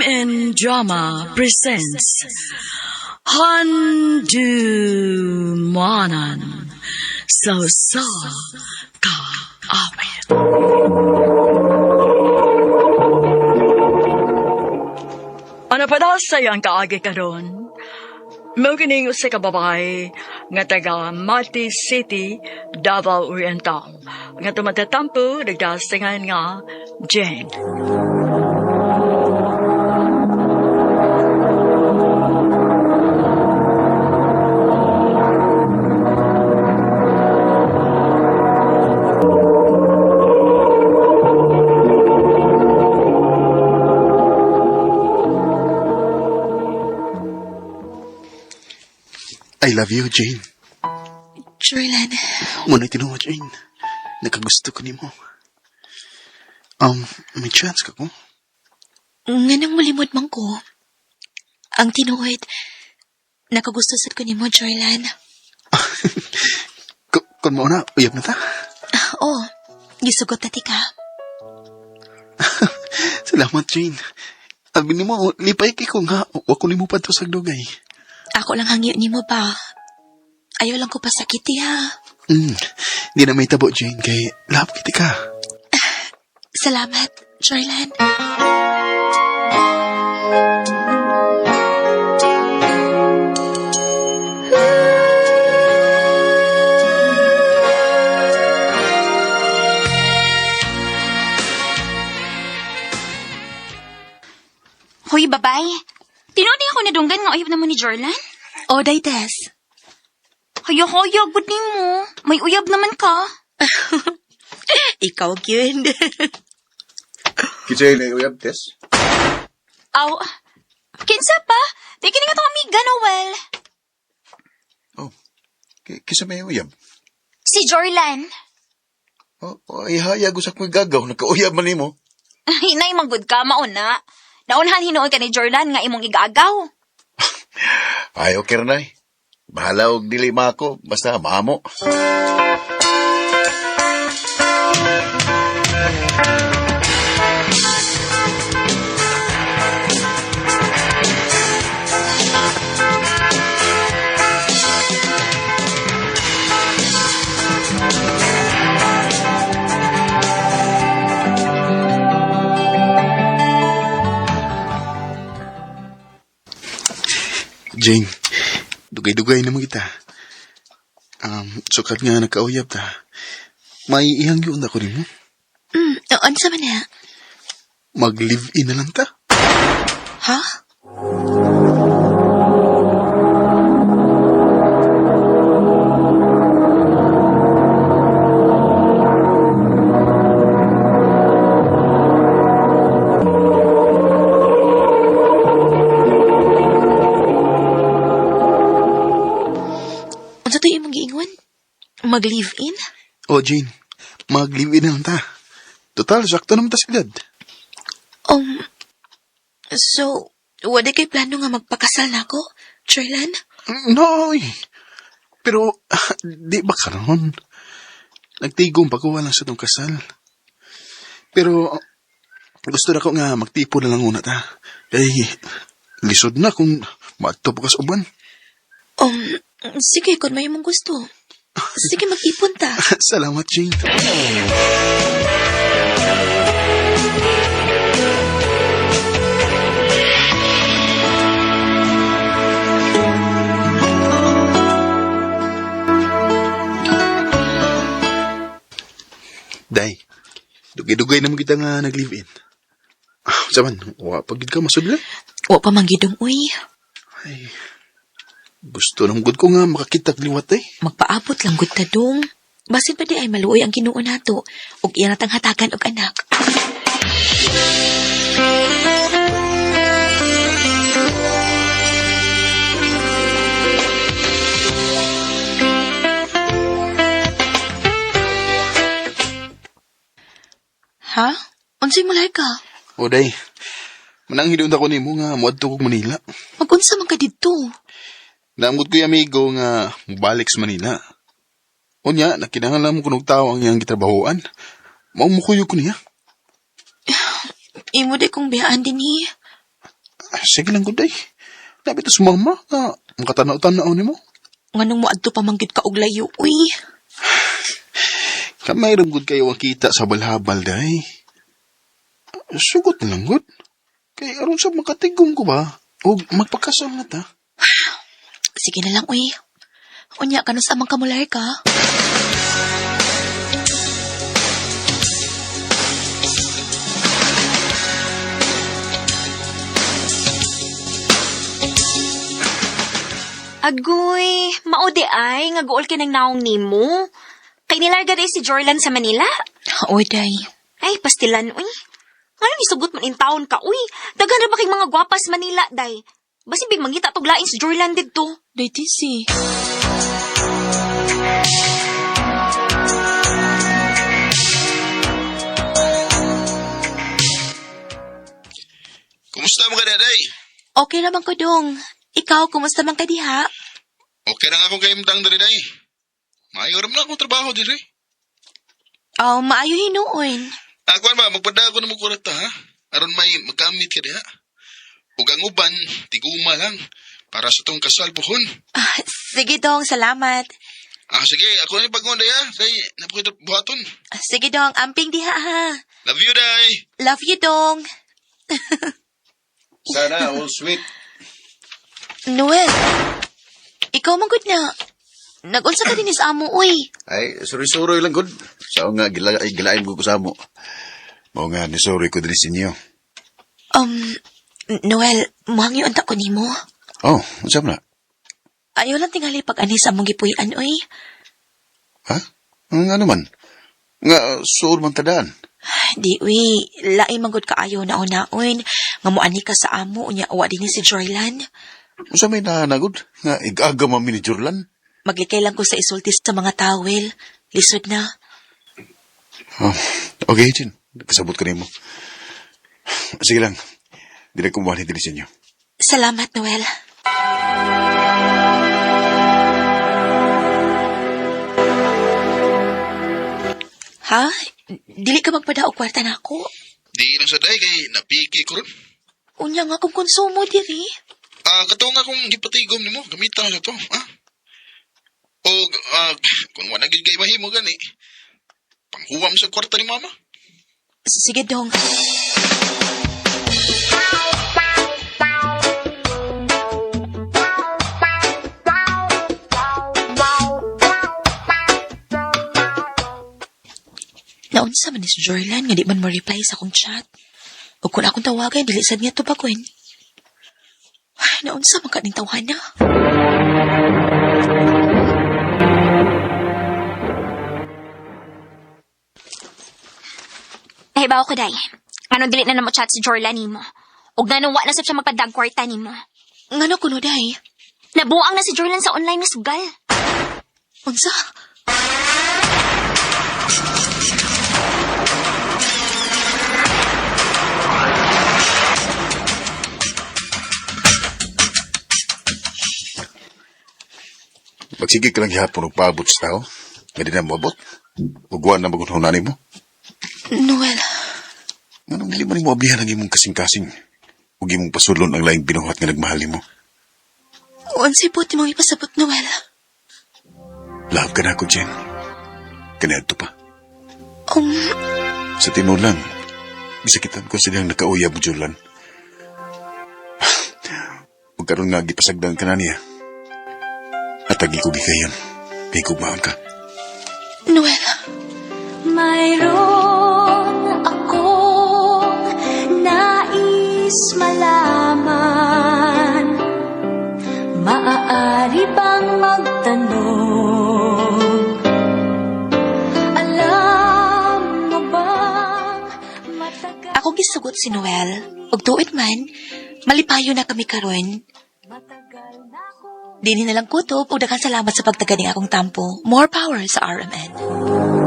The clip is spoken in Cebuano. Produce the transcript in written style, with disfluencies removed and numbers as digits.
MN Drama presents Handumanan sa Usa Ka Awit. Ano pa daw sa'yo ang kaagi karon? Mao kining usa ka babae nga taga Mati City, Davao Oriental, nga tumatatampo nagdasingan nga Jane. I love you, Jane. Jorlan, Muna tinuwa, Jane. Nakagusto ko nimo. May chance ka ko? nganong mulimod man ko. Ang tinuod, nakagusto sad ko nimo, Jorlan. Kung mao na, uyab na ta. Ah, oh, gisugot na ti ka. Salamat, Jane. Abi nimo, lipay kay ko nga. Wa ko nimo pa to sa dugay. Ako lang hangyo nimo ba? Ayaw lang ko pasakiti ha. Di na may tabo, Jane, kay lahap kiti ka. Salamat, Jorlan. Hoy, babay. Tinuod ako nadunggan nga uyab na mo ni Jorlan. O, day, Tess. Hayo-hayo, gud nimo. May uyab naman ka. Ikaw, gyud. Kinsay na uyab, Tess? Aw, kinsa pa? Di kini nga tong amiga, Noel. Oh, kinsa may uyab? Si Jorlan. Oh, oh, ay hayag usak ko'y gagaw. Nagkauyab man nimo. Hinay man gud ka, mauna. Naunhan hinuon ka ni Jorlan nga imong igaagaw. Ay, okay na. Bahala og dili mako. Basta maamo. Jane, dugay-dugay naman kita. Sukat nga nagkauyab ta. May ihang yun ako nimo. Unsa man na? Mag-live-in na lang ta. Ha? Unsa to imong giingon? Mag-live-in? Oh, Jane, mag-live-in na lang ta. Total, sakto naman ta sa edad. So, wala kay plano nga magpakasal na ako, Jorlan? No, oy. Pero, di ba karon? Nagtigom pa ko walang sa tong kasal. Pero, gusto na ko nga magtipo na lang una ta. Kay, lisod na kung maadto pa ka sa uban. Sige, kung may imong gusto. Sige, mag-ipon ta. Salamat, Jane. Day, dugay-dugay naman kita nga nag-live-in. Ah, saman, wa pa gid ka masudla. Wa pa manggidong, uy. Ay, gusto nang gud ko nga makakita liwat eh. Magpaabot lang gud ta dong. Basin pa di ay maluoy ang Ginoo nato ug iya natang hatagan og anak. Ha? Unsay mulay ka? O day, manang hinuon ako nimo nga moadto kog Manila. Magunsa man ka didto? Naamot ko yung amigo nga mobalik sa Manila. Unya, nakinahanglan mo kunog tao ang iyang gitrabahoan. Mao mo ko niya. Imo di kong biyaan din eh. Sige lang, good day. Labi to sa mama nga makatanaw-tanaw nimo. Nganong moadto pa man gyud ka og layo, uy. Kamay ra gud kayo ang kita sa balhabal day. Sugot na lang gud. Kay aron sa makatigom ko ba? O magpakasal na ta. Sige na lang, uy. Unya, kanus amang kamular ka? Agoy, mao di ay nga guol ka ng naong nimo. Kay nilarga day si Jorlan sa Manila. Oy, day. Ay, pastilan, uy. Ano nisugot man in town ka, uy? Daghan ra ba kay mga gwapas Manila, day? Basi big mangita tog lain si Jorlan didto. Day, tisi. Kumusta mo ka day? Okay naman ko, dong. Ikaw, kumusta man ka diha? Okay lang ako kay imtang diri day. Maayo ra man akong trabaho diri. Oh, maayo hinuon. Ako ba magpada ako nimo kwarta ha? Aron may magamit ka diha. Ug ang uban tiguma lang para sa tong kasal puhon. Ah, sige, dong. Salamat. Ah sige, ako ni pag-on day ha. Kay napakita buhaton. Ah, sige, dong. Amping diha, ha. Love you day. Love you, dong. Sana all sweet. Noel, ikaw man gud na. Nag-unsa ka din sa amo, uy. Ay, suri-suroy lang gud. Sao nga gila, ay, gilain ko sa amo. Mao nga ni sorry ko diri sa inyo. Noel, muhangyo unta ko nimo. Oh, unsa man na? Ayaw lang tingali pag anis among gipuy-an, uy. Ha? Ang ano man? Nga suod man tadaan. Di, uy. Lain man gud kaayo na unaon. Nga mo ani ka sa amo, unya uwa din ni si Joylan. Unsa may nahanagod? Nga igaga man mi ni Jorlan? Maglikay lang ko sa isulti sa mga tawel. Lisod na. Oh, okay, Jin. Kasabot ko nimo. Sige lang. Dili ko muhani diri sa inyo. Salamat, Noel. Ha? Dili ka magpada og kwarta nako. Di lang sa day kay napiki ko ron. Unya nga kung konsumo diri. Ah, kato nga kung gipatigom nimo, gamitan na to, ha? O kung wala gid kay mahimo gani, panghuwam sa kwarta ni mama. Sige dong. Naunsa man ni si Jorlan nga di man mo-reply sa akong chat. Ug kung akong tawagan, dili sad niya tubagon. Ay, naunsa man ka ning tawhana. Nahibaw ko, day. Ano dili na namo chat si Jorlan nimo? Ug nganong wa na sab siya magpadag kwarta nimo. Ngano kuno day? Nabuang na si Jorlan sa online nga sugal. Unsa? Magsige ka lang gihapon og paabot sa tao. Nga di na moabot. Ug wa na magunhuna nimo. Noel, Nganong dili man nimo ablihan ang imong kasing-kasing. Ug imong pasudlon ang laing binuhat nga nagmahal nimo. unsay buti mong ipasabot, Noel? Love ka na ako, Jen. Kaniadto pa. Sa tinuod lang, gisakitan ko sa diyang nakauyab mo, Julan. Ug karon nga gipasagdan ka na niya. At agi ko gikayon. Kay gugmaon ka. Noel, Mayroon akong nais malaman. Maaari bang magtanong? Alam mo bang matagal ako gisugot si Noel. Ug tuit man, malipayo na kami karon. matagal na akong Dini na lang kutob ug daghang salamat sa pagtaga ning akong tampo. More power sa RMN.